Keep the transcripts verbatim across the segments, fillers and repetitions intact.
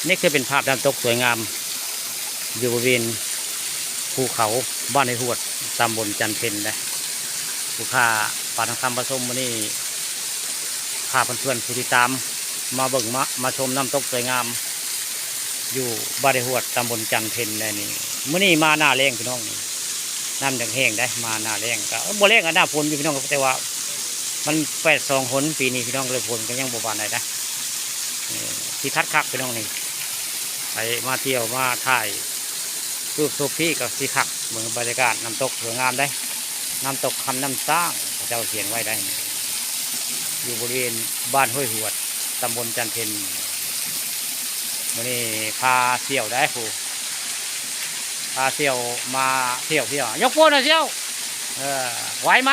นี่คือเป็นภาพน้ำตกสวยงาม อยู่บริเวณภูเขาบ้านห้วยหวด ตำบลจันเพ็ญนะ ผู้ข้าปานคำประสมมื้อนี้พาเพื่อนๆผู้ติดตามมาเบิ่งมามาชมน้ำตกสวยงาม อยู่บ้านห้วยหวด ตำบลจันเพ็ญได้นี่ มื้อนี้มาหน้าแล้งพี่น้องนี่ น้ำยังแห้งได้มาหน้าแล้งก็เอ้อบ่แล้งก็หน้าฝนอยู่พี่น้อง แต่ว่ามันแปดสองหนปีนี้พี่น้องเลย ฝนก็ยังบ่ปานใดนะ เอ่อที่ทัดคักพี่น้องนี่ ไปมาเที่ยวมาถ่ายรูปโซฟีก็สิคัก เบิ่งบรรยากาศน้ำตกสวยงามได้ น้ำตกคำน้ำสร้าง เขาเจ้าเขียนไว้ได้ อยู่บริเวณบ้านห้วยหวด ตำบลจันเพ็ญ มื้อนี้พาเสี่ยวได้ผู้ พาเสี่ยวมาเที่ยวเที่ยว ยกโป้หน่อยเสี่ยว เออ ไหวไหม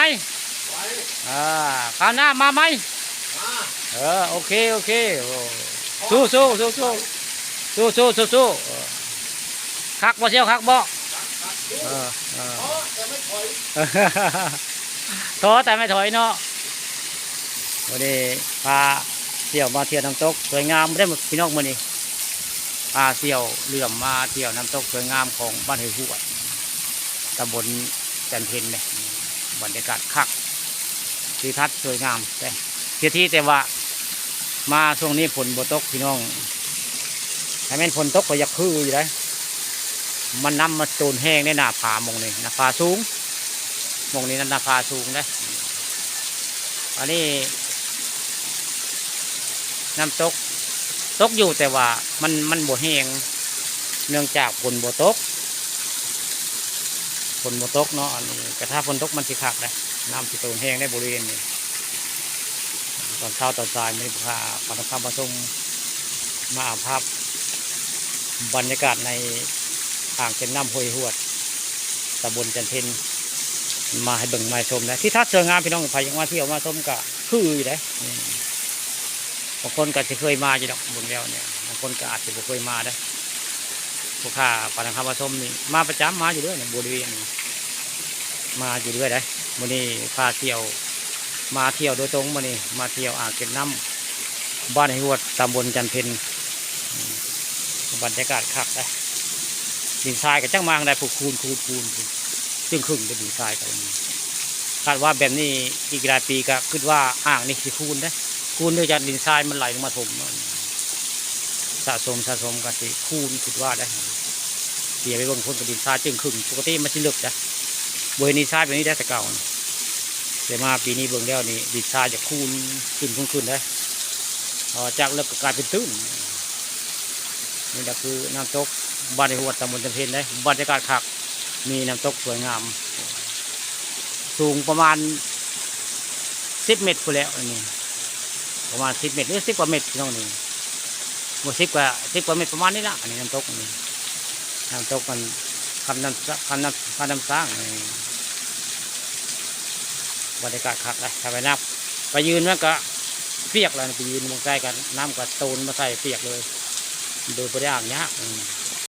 เออ คราวหน้ามาไหม เออ โอเค โอเค โอ้ สู้สู้สู้สู้สู้สู้สู้สู้ เออ คักบ่เสี่ยว คักบ่ เออ เออ ท้อแต่ไม่ถอยเนาะ วันนี้พาเสี่ยวมาเที่ยวน้ำตกสวยงามได้หมดพี่น้องมื้อนี้ พาเสี่ยวเหลื่อมมาเที่ยวน้ำตกสวยงามของบ้านห้วยหวด ตำบลจันเพ็ญเนี่ย บรรยากาศคัก ทิวทัศน์สวยงาม แต่เสียทีแต่ว่า มาช่วงนี้ฝนบ่ตกพี่น้อง ถ้าแม่นฝนตกก็อยากคืออยู่ได้ มันน้ำมาโตนแห้งในหน้าผาหม่องนี้ หน้าผาสูง หม่องนี้นะ หน้าผาสูงนะ อันนี้ น้ำตก ตกอยู่แต่ว่ามัน มันบ่แห้ง เนื่องจากฝนบ่ตก ฝนบ่ตกเนาะ อันนี้ก็ถ้าฝนตกมันสิคักนะ น้ำสิโตนแห้งในบริเวณนี้ ตอนเช้าตอนสายมื้อนี้พาปานคำประสมมาเอาภาพบรรยากาศในอ่างเก็บน้ำห้วยหวด ตำบลจันเพ็ญ มาให้เบิ่งมาให้ชมนะ ทิวทัศน์สวยงามพี่น้อง ใครอยากมาเที่ยวมาชมก็คืออยู่เด้ อืม บางคนก็สิเคยมาอยู่ดอก เบิ่งแล้วเนี่ย บางคนก็อาจสิบ่เคยมาเด้ ผู้ข้าปานคำประสมนี่มาประจำ มาอยู่เรื่อยเนี่ย บริเวณนี้ มาอยู่เรื่อยเด้ มื้อนี้พาเสี่ยว มาเที่ยวโดยตรง มื้อนี้มาเที่ยวอ่างเก็บน้ำบ้านห้วยหวด ตำบลจันเพ็ญ อืม บรรยากาศคักเด้ ดินทรายก็จักมาทางใด พู้น พู้น พู้น พู้น จึงครึ่งเป็นดินทรายก็มี คาดว่าแบบนี้อีกหลายปีก็คิดว่าอ่างนี่สิคูนเด้ คูนเนื่องจากดินทรายมันไหลลงมาถมเนาะ สะสม สะสมก็สิคูน คิดว่าได้ เสียไปเบิ่งพู้นก็ดินทรายจึงครึ่ง ปกติมันสิเลิกนะ บ่เห็นดินทรายแบบนี้ได้แต่เก่านะ แต่มาปีนี้เบิ่งแล้วนี่ดินทรายจะคูนขึ้น คูนขึ้นเด้ เอ่อ จากเลิกก็กลายเป็นตื้น นี่ก็คือน้ำตกบ้านห้วยหวด ตำบลจันเพ็ญเด้ บรรยากาศคัก มีน้ำตกสวยงาม สูงประมาณสิบเมตรพู้นแหล้ว อันนี้ ประมาณสิบเมตร หรือสิบกว่าเมตรพี่น้องนี่ บ่ สิบกว่า สิบกว่าเมตรประมาณนี้ละ อันนี้น้ำตกนี่ น้ำตกมัน คำน้ำ คำน้ำ คำน้ำสร้างนี่ บรรยากาศคักนะ ถ้าไปนับ ไปยืนมันก็เปียกแล้วนะ ไปยืนหม่องใกล้กัน น้ำก็โตนมาใส่เปียกเลย โดยบ่ได้อ่างยาก อืม